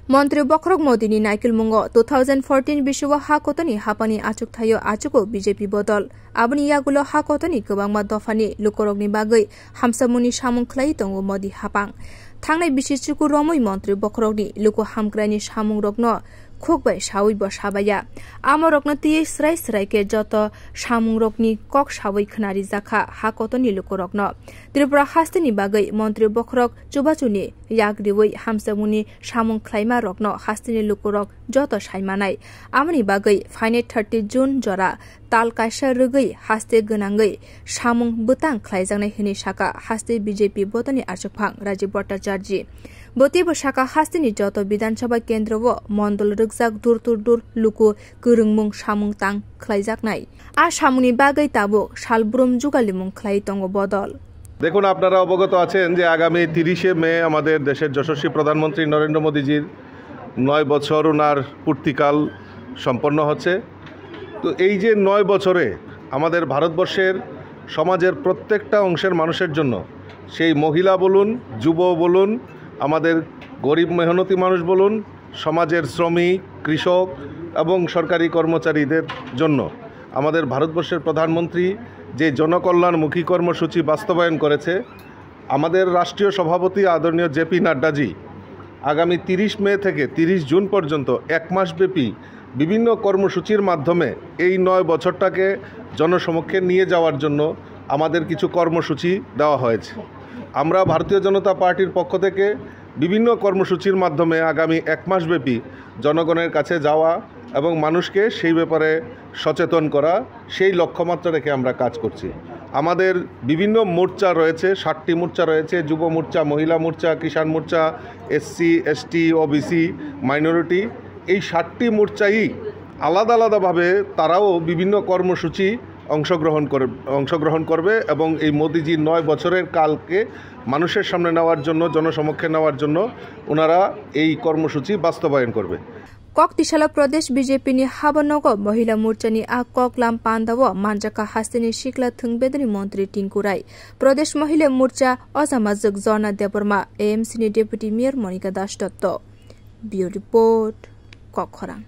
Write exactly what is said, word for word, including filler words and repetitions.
Montri bokhorok Modini naikilmungo two thousand fourteen bisio ha kotorni hapani achuk thaio achugo B J P bodol. Aboni yagulo ha kotorni kwbangma dophani lukurokni bagwi hamsamungni samung khlai tongo Modi hapang. Thangnai bisi chuku romwi montri bokhorokni luku hamkraini samungrokno khuk bai sawi bo sabaya. Amorokno twiwi srai srai khe joto samungrokni kok sawi khna rijakha ha kotorni lukurokno. Tripura hasteni bagwi montri bokhorok chubachuni yak riwi hamsamungni samung khlaima rokno hasteni lukurok joto saimanai. Amoni bagwi phainai thirty June jora tal kaisa rwgwi haste gwnangwi samung bwtang khlaijaknai hwnwi saka haste B J P bodolni achukphang Rajiv Bhattacharjee. Bo teibo saka hasteni joto Bidhan Sabha kendro o mondol rwkjak dur dur dur luku kwrwngmung samung tang khlaijaknai. A samungni bagwi tabuk salbrum jugalimung khlai tongo bodol. দেখুন, আপনারা অবগত আছেন যে আগামী তিরিশে মে আমাদের দেশের যশস্বী প্রধানমন্ত্রী নরেন্দ্র মোদীজির নয় বছর ওনার পূর্তিকাল সম্পন্ন হচ্ছে। তো এই যে নয় বছরে আমাদের ভারতবর্ষের সমাজের প্রত্যেকটা অংশের মানুষের জন্য, সেই মহিলা বলুন, যুব বলুন, আমাদের গরিব মেহনতি মানুষ বলুন, সমাজের শ্রমিক, কৃষক এবং সরকারি কর্মচারীদের জন্য আমাদের ভারতবর্ষের প্রধানমন্ত্রী যে জনকল্যাণমুখী কর্মসূচি বাস্তবায়ন করেছে, আমাদের রাষ্ট্রীয় সভাপতি আদরণীয় জেপি নাড্ডাজি আগামী তিরিশ মে থেকে তিরিশ জুন পর্যন্ত এক মাসব্যাপী বিভিন্ন কর্মসূচির মাধ্যমে এই নয় বছরটাকে জনসমক্ষে নিয়ে যাওয়ার জন্য আমাদের কিছু কর্মসূচি দেওয়া হয়েছে। আমরা ভারতীয় জনতা পার্টির পক্ষ থেকে বিভিন্ন কর্মসূচির মাধ্যমে আগামী এক মাসব্যাপী জনগণের কাছে যাওয়া এবং মানুষকে সেই ব্যাপারে সচেতন করা, সেই লক্ষ্যমাত্রা রেখে আমরা কাজ করছি। আমাদের বিভিন্ন মোর্চা রয়েছে, সাতটি মোর্চা রয়েছে: যুব মোর্চা, মহিলা মোর্চা, কিষাণ মোর্চা, এসসি, এসটি, ওবিসি, মাইনরিটি। এই সাতটি মোর্চাই আলাদা আলাদাভাবে তারাও বিভিন্ন কর্মসূচি অংশগ্রহণ করে, অংশগ্রহণ করবে এবং এই মোদিজির নয় বছরের কালকে মানুষের সামনে নেওয়ার জন্য, জনসমক্ষে নেওয়ার জন্য ওনারা এই কর্মসূচি বাস্তবায়ন করবে। Kok tisalo Pradesh B J P ni habanogo Mohila Morcha ni a kok lam pandao manjakha hasteni sikla thwng bedeni montri Tinku Rai, Pradesh Mohila Morcha ojamajwk Jorna Debbarma, A M C ni Deputy Mayor Monika Das Dotto. Bureau Report, Kokkhorang.